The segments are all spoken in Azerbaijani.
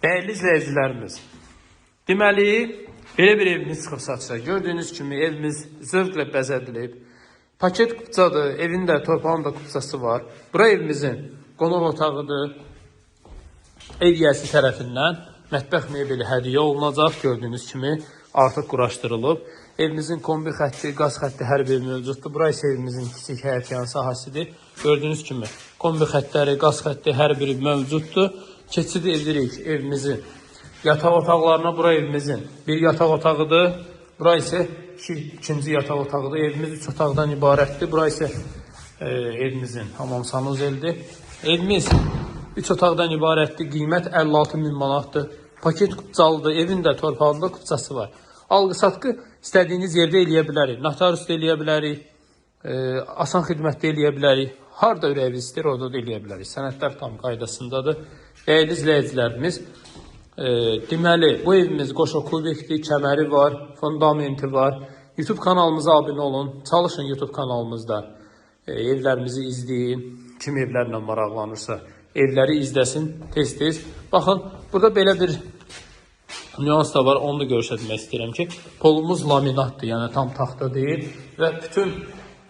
Dəyərli izləyicilərimiz, deməli, belə bir evimiz çıxıb satışa. Gördüyünüz kimi evimiz zövqlə bəzədilib. Paket kupçadır, evin də, torpağın da kupçası var. Bura evimizin qonaq otağıdır. Ev yiyəsi tərəfindən mətbəx mebeli hədiyyə olunacaq. Gördüyünüz kimi artıq quraşdırılıb. Evimizin kombi xətti, qaz xətti hər biri mövcuddur. Bura isə evimizin kiçik həyətyan sahəsidir. Gördüyünüz kimi kombi xəttləri, qaz xətti hər biri mövcuddur. Keçid edirik evimizin yataq otaqlarına. Bura evimizin bir yataq otağıdır. Bura isə ikinci yataq otağıdır. Evimiz 3 otaqdan ibarətdir. Bura isə evimizin hamam sanuzelidir. Evimiz 3 otaqdan ibarətdir. Qiymət 56 min manatdır. Paket kupçalıdır. Evin də torpağında kupçası var. Alqı-satqı istədiyiniz yerdə eləyə bilərik. Notariusda eləyə bilərik. Asan xidmətdə eləyə bilərik. Harda ürəyiniz istəyir, orada da eləyə bilərik. Sənədlər tam qaydasındadır. Dəyərli izləyicilərimiz, deməli, bu evimiz qoşa kubikdir, kəməri var, fundamenti var. YouTube kanalımıza abunə olun. Çalışın YouTube kanalımızda evlərimizi izləyin. Kim evlərlə maraqlanırsa, evləri izləsin tez-tez. Baxın, burada belə bir nüans da var, onu da göstərmək istəyirəm ki, polumuz laminatdır, yəni tam taxta deyil və bütün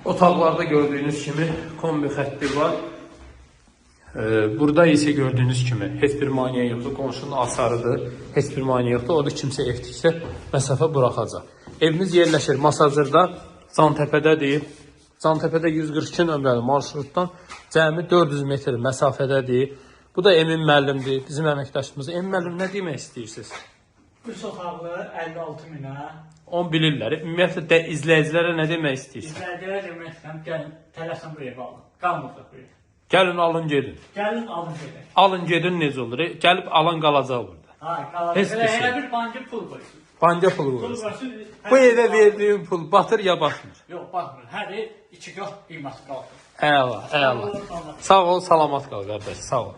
otaqlarda gördüyünüz kimi kombi xətti var. Burada isə gördüyünüz kimi heç bir maneə yoxdur, qonşunun asarıdır, heç bir maneə yoxdur. Orada kimsə ev tiksə məsafə buraxacaq. Evimiz yerləşir Masazırda, Cantəpədədir. Cantəpədə 142 nömrəli marşrutdan cəmi 400 metr məsafədədir. Bu da Emin müəllimdir, bizim əməkdaşımız. Emin müəllim, nə demək istəyirsiniz? 3 otaqlı 56 minə. Onu bilirlər. Ümumiyyətlə də izləyicilərə nə demək istəyirsən? İzləyicilərə demək istəyirəm, gəlin tələsin bu evi alın. Qalmırıq bu ev. Gəlin alın gedin. Gəlin alın gedin. Alın gedin necə olur? Gəlib alan qalacaq burada. Ha, qalacaq. Heç bir Elə, şey. elə bir bankı pul qoysun. Banka pulu Pul qoyursan. qoysun. Bu evə verdiyin pul batır ya batmır. Yox, baxmır. Hər il 2 qat qiyməti qalxır. Əla, əla. Sağ olun, Sağ ol, salamat qal qardaş. Sağ ol.